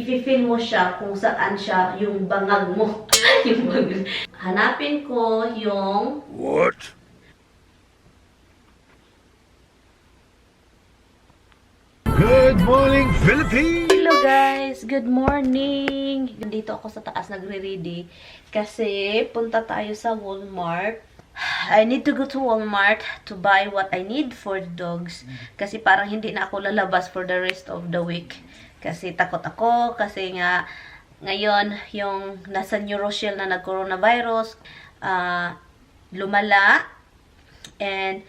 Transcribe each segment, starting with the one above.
i-feel mo siya kung saan siya yung bangag mo. Yung bangag. Hanapin ko yung... What? Good morning, Philippines! Hello guys! Good morning! Dito ako sa taas nagre-ready kasi punta tayo sa Walmart. I need to go to Walmart to buy what I need for the dogs. Kasi parang hindi na ako lalabas for the rest of the week. Kasi takot ako. Kasi nga, ngayon, yung nasa New Rochelle na nag-coronavirus, lumala. And,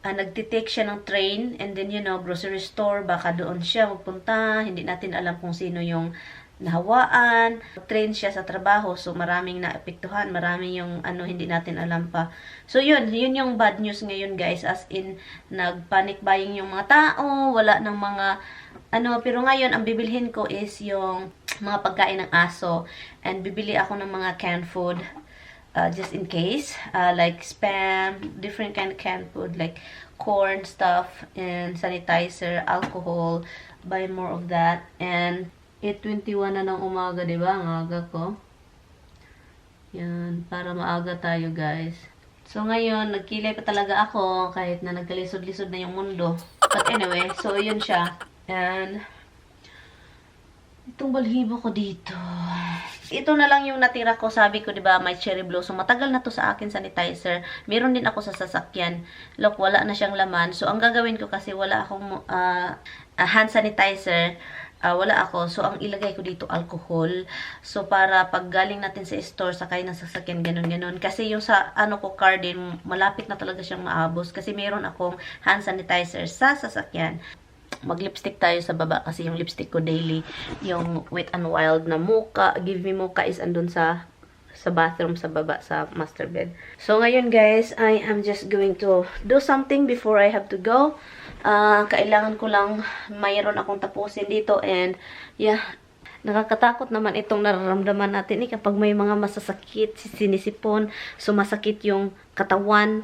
nagtitake siya ng train. And then, grocery store. Baka doon siya magpunta. Hindi natin alam kung sino yung nahawaan, train siya sa trabaho, so maraming naapektuhan, maraming yung hindi natin alam pa. So yun yung bad news ngayon guys, as in nagpanic buying yung mga tao, wala ng mga pero ngayon ang bibilhin ko is yung mga pagkain ng aso, and bibili ako ng mga canned food just in case, like Spam, different kind of canned food like corn stuff and sanitizer, alcohol, buy more of that. And 8:21 na ng umaga, diba? Ang aga ko. Yan, para maaga tayo, guys. So, ngayon, nagkilay pa talaga ako, kahit na nagkalisod-lisod na yung mundo. But anyway, so, yun siya. And, itong balhibo ko dito. Ito na lang yung natira ko, sabi ko, diba, may cherry blossom. Matagal na to sa akin, sanitizer. Meron din ako sa sasakyan. Look, wala na siyang laman. So, ang gagawin ko kasi wala akong hand sanitizer. Wala ako. So, ang ilagay ko dito, alcohol. So, para pag galing natin sa store, sakay ng sasakyan, ganun-ganun. Kasi yung sa, ko, car din, malapit na talaga siyang maabos. Kasi meron akong hand sanitizer sa sasakyan. Mag-lipstick tayo sa baba kasi yung lipstick ko daily, yung Wet n Wild na Mocha, Give Me Mocha is andun sa bathroom sa baba, sa master bed. So, ngayon guys, I am just going to do something before I have to go. Kailangan ko lang mayroon akong tapusin dito, and yeah, nakakatakot naman itong nararamdaman natin kapag may mga masasakit, sinisipon, sumasakit yung katawan.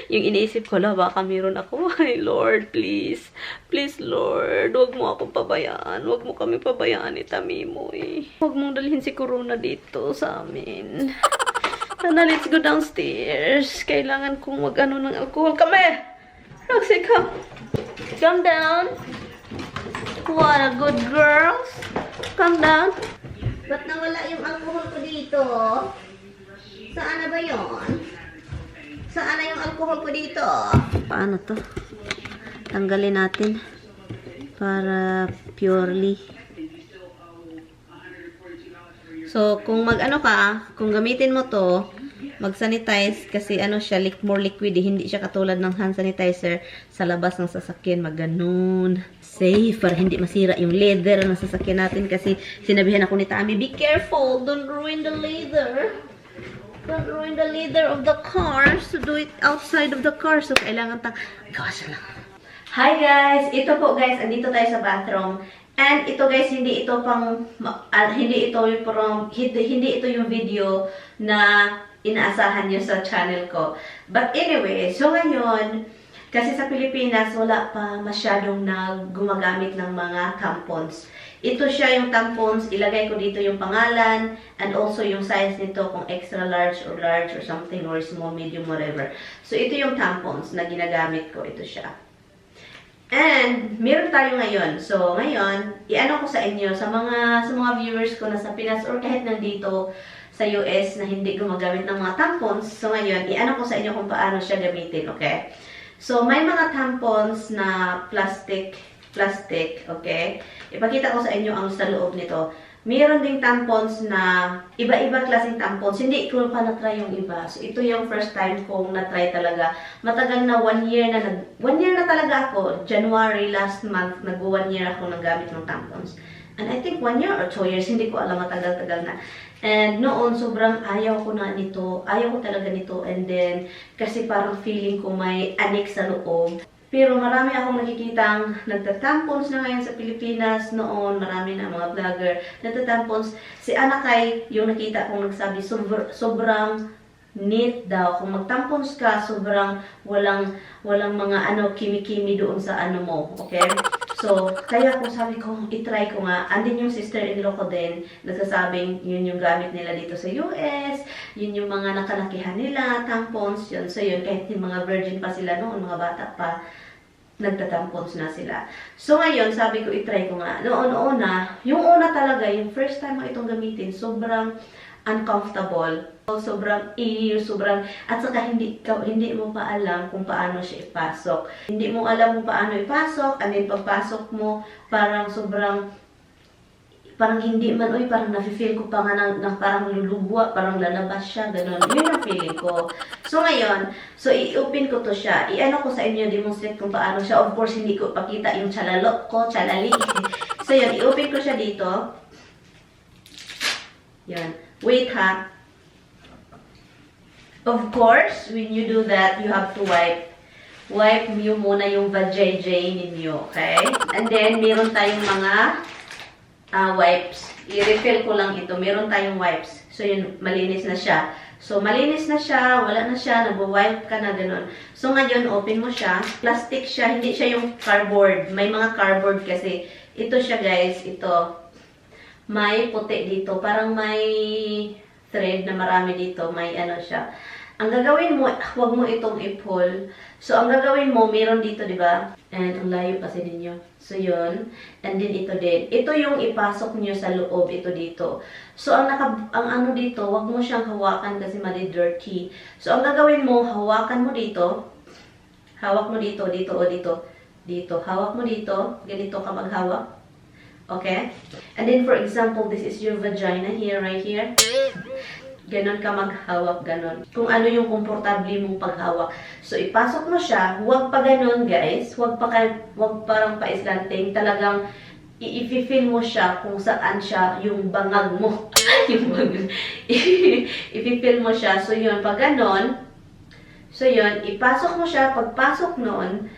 Yung iniisip ko, baka meron ako. Ay, Lord, please. Please, Lord. Huwag mo ako pabayaan. Huwag mo kami pabayaan, itamimo eh. Huwag mong dalhin si Corona dito sa amin. Nana, let's go downstairs. Kailangan kong ng alcohol. Kami! Roxy, come. Come down. What a good girls. Come down. Ba't nawala yung alcohol ko dito? Saan na ba yun? Saan na yung alcohol ko dito? Paano to? Tanggalin natin. Para purely. So, kung kung gamitin mo to, mag-sanitize kasi siya, more liquid, hindi siya katulad ng hand sanitizer sa labas ng sasakyan, ganun. Safe, para hindi masira yung leather ng sasakyan natin kasi sinabihan ako ni Tami, be careful, don't ruin the leather. Don't ruin the leather of the car. So, do it outside of the car. So, kailangan gawas lang. Hi guys! Ito po guys, andito tayo sa bathroom. And ito guys, hindi ito yung video na inaasahan nyo sa channel ko. But anyway, so ngayon, kasi sa Pilipinas, wala pa masyadong gumagamit ng mga tampons. Ito siya yung tampons, ilagay ko dito yung pangalan, and also yung size nito, kung extra large or something, or small, medium, whatever. So, ito yung tampons na ginagamit ko. Ito siya. And, meron tayo ngayon. So, ngayon, ko sa inyo, sa mga viewers ko na sa Pinas, or kahit nandito sa US na hindi gumagamit ng mga tampons. So, ngayon, ko sa inyo kung paano siya gamitin, okay? So, may mga tampons na plastic, okay? Ipakita ko sa inyo ang sa loob nito. Mayroon ding tampons na iba-iba klaseng tampons. Hindi ko pa na-try yung iba. So, ito yung first time kong na-try talaga. Matagal na 1 year na 1 year na talaga ako. January last month, nag-1 year ako naggamit ng tampons. And I think 1 year or 2 years, hindi ko alam, matagal-tagal na. And noon, sobrang ayaw ko na nito. Ayaw ko talaga nito. And then, kasi parang feeling ko may anik sa loob. Pero marami akong nakikitang nagtatampons na ngayon sa Pilipinas. Noon, marami na mga vlogger nagtatampons. Si Anakay, yung nakita kong nagsabi, sobrang neat daw. Kung magtampons ka, sobrang walang mga kimi-kimi doon sa mo. Okay? So, kaya ko sabi ko, itry ko nga. Andin yung sister-in-law ko din, nagsasabing yun yung gamit nila dito sa US, yun yung mga nakalakihan nila, tampons, yun. So, yun, kahit yung mga virgin pa sila noon, mga bata pa, nagtatampons na sila. So, ngayon, sabi ko, itry ko nga. Noon yung una talaga, yung first time mo itong gamitin, sobrang uncomfortable. Sobrang sobrang, at saka hindi mo pa alam kung paano siya ipasok. Hindi mo alam kung paano ipasok, and then pagpasok mo, parang sobrang, parang hindi man, parang nafe-feel ko pa nga na parang lulubwa, parang lalabas siya, gano'n. Yun ang feeling ko. So, ngayon, i-open ko to siya. I-ano ko sa inyo, demonstrate kung paano siya. Of course, hindi ko pakita yung chalalok ko, chalali. So, yun, i-open ko siya dito. Yan. Wait, ha. Of course, when you do that, you have to wipe nyo muna yung vajayjay ninyo, okay? And then, meron tayong mga wipes. I-refill ko lang ito. Meron tayong wipes. So, yun, malinis na siya. So, malinis na siya, wala na siya, nag-wipe ka na, ganun. So, ngayon, open mo siya. Plastic siya, hindi siya yung cardboard. May mga cardboard kasi. Ito siya, guys, ito. May puti dito. Parang may thread na marami dito. May ano siya. Ang gagawin mo, huwag mo itong i-pull. So, ang gagawin mo, meron dito, di ba? And, ang layo kasi ninyo. So, yun. And then, ito din. Ito yung ipasok nyo sa loob. Ito dito. So, ang ano dito, huwag mo siyang hawakan kasi mali-dirty. So, ang gagawin mo, hawakan mo dito. Hawak mo dito, dito, o dito. Dito. Hawak mo dito. Ganito ka maghawak. Okay? And then, for example, this is your vagina here, right here. Ganon ka maghawak, ganon. Kung ano yung komportable mong paghawak. So, ipasok mo siya. Huwag pa ganon, guys. Huwag parang paislanting. Talagang, i-feel mo siya kung saan siya yung bangag mo. Yung bangag. I-feel mo siya. So, yun. Pag ganon, so, yun. Ipasok mo siya. Pagpasok noon,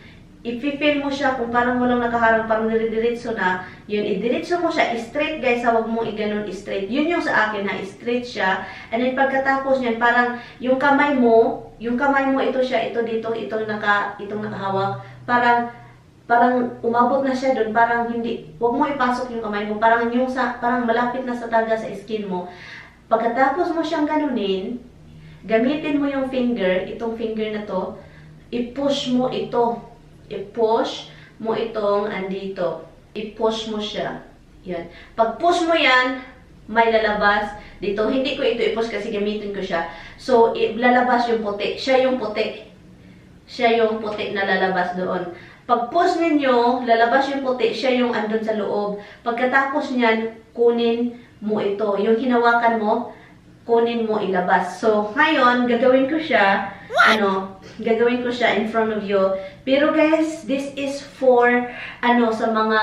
i-feel mo siya kung parang walang nakaharang, parang nire-diretso na, yun, i-diretso mo siya, straight guys, huwag mong i-ganon straight. Yun yung sa akin, ha, straight siya. And then pagkatapos niyan, parang yung kamay mo, ito siya, ito dito, itong nakahawak, parang umabot na siya doon, parang hindi, huwag mo ipasok yung kamay mo, parang malapit na sa taga sa skin mo. Pagkatapos mo siyang ganunin, gamitin mo yung finger, itong finger na to, i-push mo ito. I-push mo itong andito. I-push mo siya. Yan. Pag-push mo yan, may lalabas dito. Hindi ko ito i-push kasi gamitin ko siya. So, lalabas yung puti. Siya yung puti. Siya yung puti na lalabas doon. Pag-push ninyo, lalabas yung puti. Siya yung andun sa loob. Pagkatapos niyan, kunin mo ito. Yung hinawakan mo, kunin mo ilabas. So, ngayon, gagawin ko siya, gagawin ko siya in front of you. Pero guys, this is for, sa mga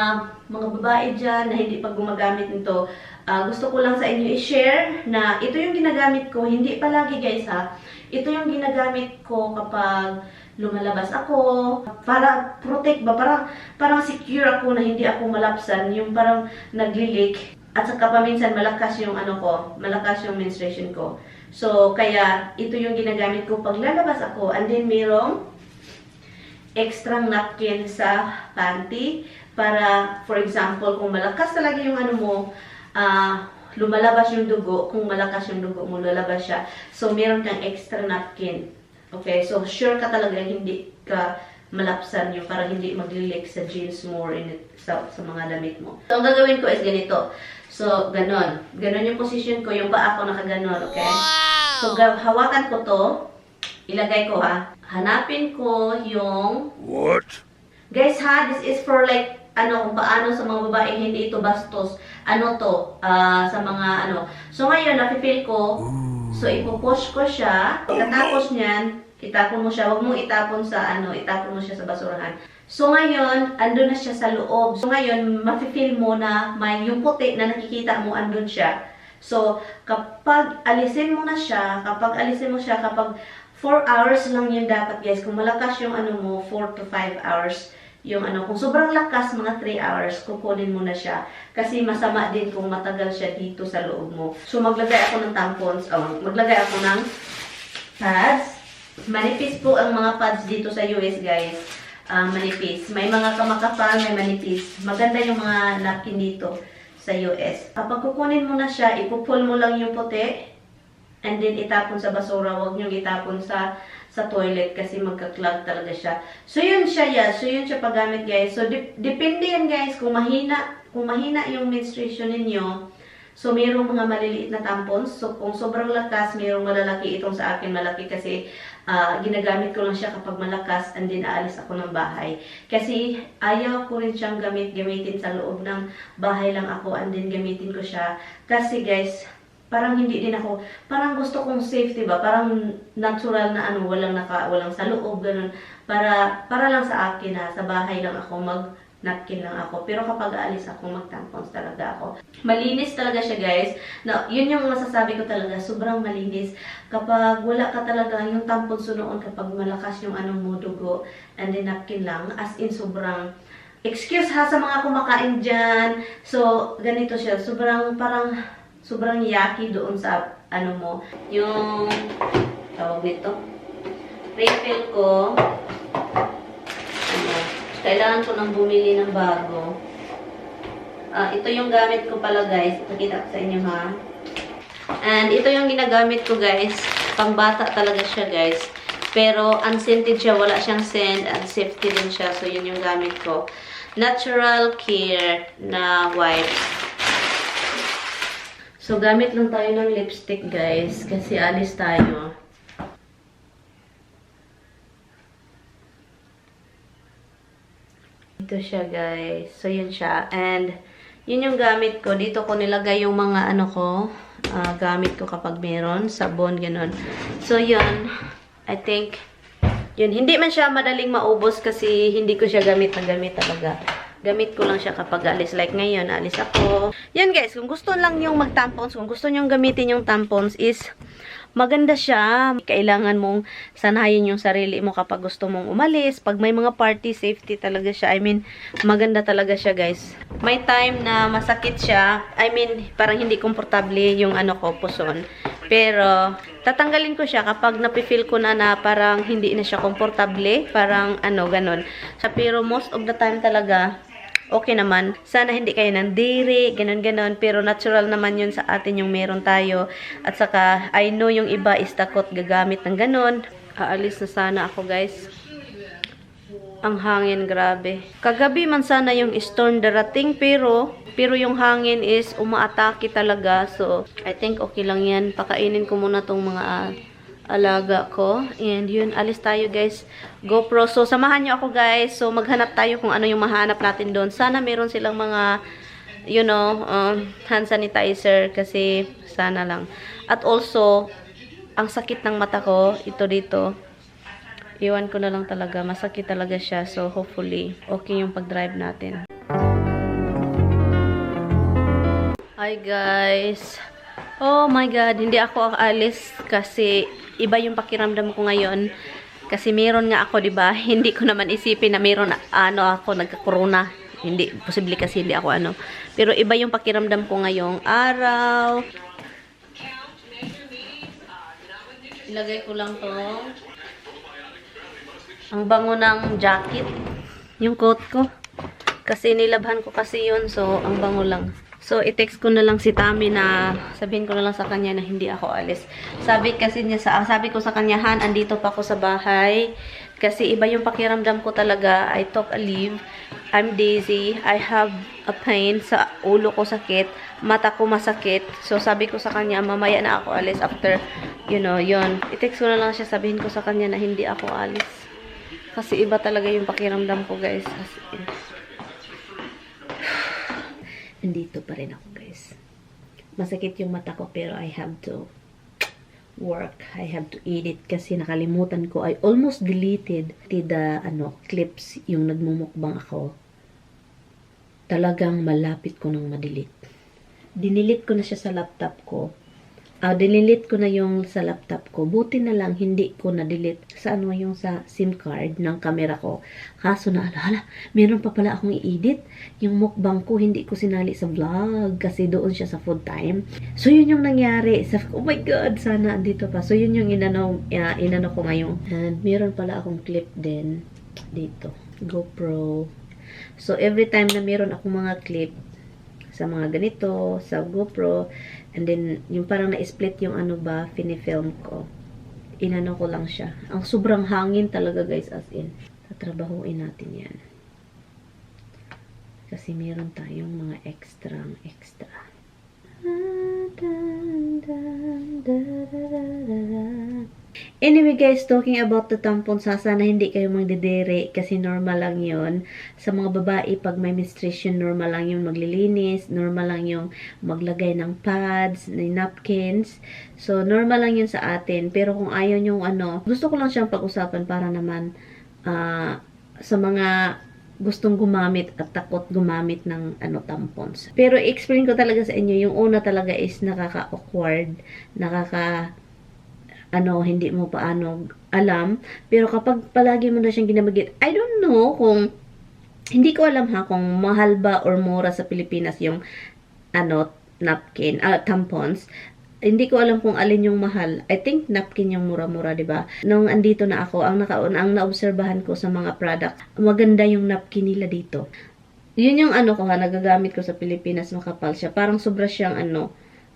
babae dyan na hindi pa gumagamit nito. Gusto ko lang sa inyo i-share na ito yung ginagamit ko. Hindi palagi guys ha. Ito yung ginagamit ko kapag lumalabas ako. Para protect ba? Parang secure ako na hindi ako malapsan. Yung parang nagli-leak. At saka paminsan malakas yung malakas yung menstruation ko. So, kaya ito yung ginagamit ko pag lalabas ako. And then, mayroong extra napkin sa panty. Para, for example, kung malakas talaga yung lumalabas yung dugo. Kung malakas yung dugo mo, lalabas siya. So, meron kang extra napkin. Okay? So, sure ka talaga hindi ka malapsan yung parang hindi maglilik sa jeans mo or sa mga damit mo. So, ang gagawin ko is ganito. So, ganon. Ganon yung position ko. Yung paa ko nakaganon, okay? So, hawakan ko to. Ilagay ko, ha? Hanapin ko yung... What? Guys, ha? This is for like, kung paano sa mga babae, hindi ito bastos. Sa mga, So, ngayon, nafe-feel ko. So, ipupush ko siya. Pagkatapos niyan, itapon mo siya. Huwag mong itapon sa, itapon mo siya sa basurahan. So, ngayon, andun na siya sa loob. So, ngayon, mafe-feel mo na may yung puti na nakikita mo, andun siya. So, kapag alisin mo siya, kapag 4 hours lang yun dapat, guys. Kung malakas yung 4 to 5 hours. Yung kung sobrang lakas, mga 3 hours, kukunin mo na siya. Kasi masama din kung matagal siya dito sa loob mo. So, maglagay ako ng tampons. Maglagay ako ng pads. Manipis po ang mga pads dito sa US, guys. manipis. May mga kamakapal, may manipis. Maganda yung mga napkin dito sa US. Kapag kukunin mo na siya, ipupull mo lang yung puti, and then itapon sa basura. Huwag nyo itapon sa toilet kasi magka-clog talaga siya. So, yun siya, So, yun siya paggamit, guys. So, depende yan, guys, kung mahina yung menstruation ninyo. So, mayroong mga maliliit na tampons. So, kung sobrang lakas, mayroong malalaki. Itong sa akin malaki kasi ginagamit ko lang siya kapag malakas, and then aalis ako ng bahay. Kasi ayaw ko rin siyang gamitin sa loob ng bahay lang ako, and then gamitin ko siya. Kasi guys, parang hindi din ako, parang gusto kong safe, diba? Parang natural na walang sa loob, ganun. Para lang sa akin sa bahay lang ako napkin lang ako. Pero kapag aalis ako, mag-tampons talaga ako. Malinis talaga siya, guys. No, yun yung masasabi ko talaga. Sobrang malinis. Kapag wala ka talaga, yung tampons noon, kapag malakas yung mo dugo, and then napkin lang, as in sobrang, excuse ha sa mga kumakain dyan. So, ganito siya. Sobrang yucky doon sa, mo. Yung, tawag nito, refill ko, kailangan ko nang bumili ng bago. Ito yung gamit ko pala, guys. Ipakita ko sa inyo, ha. And ito yung ginagamit ko, guys. Pangbata talaga siya, guys. Pero unscented siya. Wala siyang scent. And safety din siya. So, yun yung gamit ko. Natural Care na wipes. So, gamit lang tayo ng lipstick, guys. Kasi alis tayo. Ito siya, guys. So, yun siya. And, yun yung gamit ko. Dito ko nilagay yung mga gamit ko kapag meron. Sabon, ganun. So, yun. I think, yun. Hindi man siya madaling maubos kasi hindi ko siya gamit na gamit talaga. Gamit ko lang siya kapag alis. Like ngayon, alis ako. Yan, guys. Kung gusto lang yung mag-tampons, kung gusto nyong gamitin yung tampons is, maganda siya. Kailangan mong sanayin yung sarili mo kapag gusto mong umalis. Pag may mga party, safety talaga siya. I mean, maganda talaga siya, guys. May time na masakit siya. I mean, parang hindi komportable yung puson. Pero, tatanggalin ko siya kapag napifeel ko na parang hindi na siya komportable. Parang, ganun. Pero most of the time talaga, okay naman. Sana hindi kayo nandiri, ganun-ganon. Pero natural naman yun sa atin yung meron tayo. At saka, I know yung iba is takot gagamit ng ganon. Aalis na sana ako, guys. Ang hangin, grabe. Kagabi man sana yung storm darating, pero yung hangin is umaatake talaga. So, I think okay lang yan. Pakainin ko muna tong mga alaga ko. And yun, alis tayo, guys. GoPro. So, samahan nyo ako, guys. So, maghanap tayo kung ano yung mahanap natin doon. Sana meron silang mga, hand sanitizer. Kasi, sana lang. At also, ang sakit ng mata ko, ito dito. Iwan ko na lang talaga. Masakit talaga siya. So, hopefully, okay yung pag-drive natin. Hi, guys. Oh my God, hindi ako aalis kasi iba yung pakiramdam ko ngayon. Kasi meron nga ako, 'di ba? Hindi ko naman isipin na meron ako nagka-corona. Hindi posible kasi hindi ako Pero iba yung pakiramdam ko ngayong araw. Ilagay ko lang 'to. Ang bango ng jacket, yung coat ko. Kasi nilabhan ko kasi 'yun, so ang bango lang. So, i-text ko na lang si Tami na sabihin ko na lang sa kanya na hindi ako alis. Sabi ko sa kanya, Han, andito pa ako sa bahay. Kasi iba yung pakiramdam ko talaga. I took a leave. I'm dizzy. I have a pain. Sa ulo ko sakit. Mata ko masakit. So, sabi ko sa kanya, mamaya na ako alis after, yun. I-text ko na lang siya. Sabihin ko sa kanya na hindi ako alis. Kasi iba talaga yung pakiramdam ko, guys. Nandito pa rin ako, guys. Masakit yung mata ko, pero I have to work. I have to edit kasi nakalimutan ko. I almost deleted the clips yung nagmumukbang ako. Talagang malapit ko nang ma-delete. Dinilit ko na siya sa laptop ko. Dinilit ko na yung sa laptop ko. Buti na lang hindi ko na-delete sa yung sa SIM card ng camera ko. Kaso na, meron pa pala akong i-edit. Yung mukbang ko, hindi ko sinali sa vlog kasi doon siya sa food time. So, yun yung nangyari. Oh my God, sana andito pa. So, yun yung inano ko ngayon. And meron pala akong clip din dito. GoPro. So, every time na meron akong mga clip sa mga ganito, sa GoPro, and then, yung parang na-split yung ano ba, finifilm ko. Inano ko lang siya. Ang sobrang hangin talaga guys, as in. Tatrabahuin natin yan. Kasi meron tayong mga extra. Anyway guys, talking about the tampon, sana hindi kayo magdedere kasi normal lang yon. Sa mga babae, pag may menstruation, normal lang yung maglilinis, normal lang yung maglagay ng pads, ng napkins. So, normal lang yun sa atin. Pero kung ayaw yung ano, gusto ko lang siyang pag-usapan para naman sa mga gustong gumamit at takot gumamit ng tampons. Pero i-explain ko talaga sa inyo, yung una talaga is nakaka-awkward, hindi mo paano alam. Pero kapag palagi mo na siyang ginamit, I don't know kung, hindi ko alam ha, kung mahal ba or mura sa Pilipinas yung, napkin, tampons. Hindi ko alam kung alin yung mahal. I think napkin yung mura-mura, diba? Nung andito na ako, ang naobserbahan ko sa mga product, maganda yung napkin nila dito. Yun yung nagagamit ko sa Pilipinas, makapal siya. Parang sobra siyang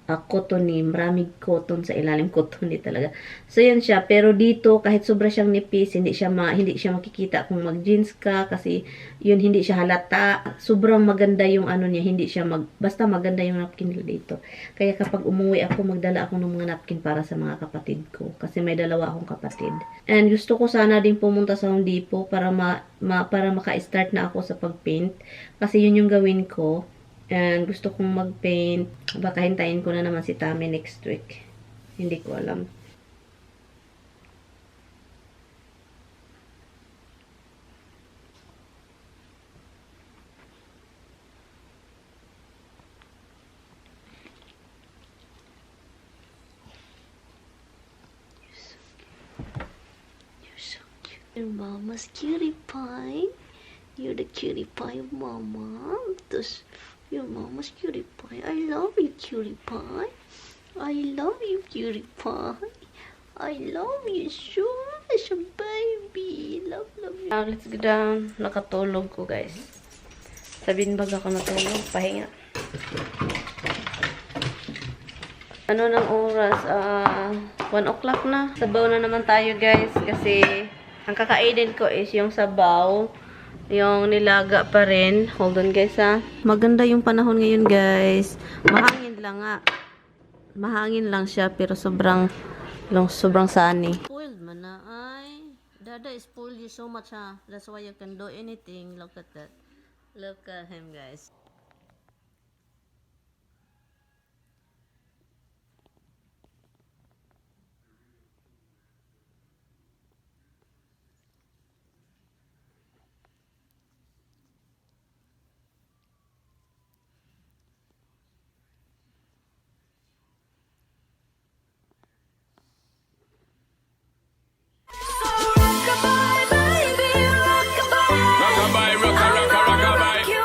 cottony, maraming cotton sa ilalim, cottony talaga. So yan siya, pero dito kahit sobra siyang nipis, hindi siya makikita kung mag-jeans ka kasi yun hindi siya halata. Sobrang maganda yung niya, hindi siya basta maganda yung napkin nila dito. Kaya kapag umuwi ako, magdala ako ng mga napkin para sa mga kapatid ko kasi may dalawa akong kapatid. And gusto ko sana din pumunta sa Home Depot para para maka-start na ako sa pag-paint kasi yun yung gawin ko. And gusto kong mag-paint. Baka hintayin ko na naman si Tami next week. Hindi ko alam. You're so cute. Your mama's cutie pie. You're the cutie pie of mama. Your mama's cutie pie. I love you, cutie pie. I love you, cutie pie. I love you so much, baby. Love you. Now, let's go down. Nakatulog ko, guys. Sabihin bag ako natulog. Pahinga. Ano ng oras? 1 o'clock na. Sabaw na naman tayo, guys. Kasi, ang kakainin ko is yung sabaw. Yung nilaga pa rin. Hold on guys ha. Maganda yung panahon ngayon guys. Mahangin lang nga. Mahangin lang siya pero sobrang sunny. Spoiled man na ay. Dada spoiled you so much ha. That's why you can do anything. Look at that. Look at him guys.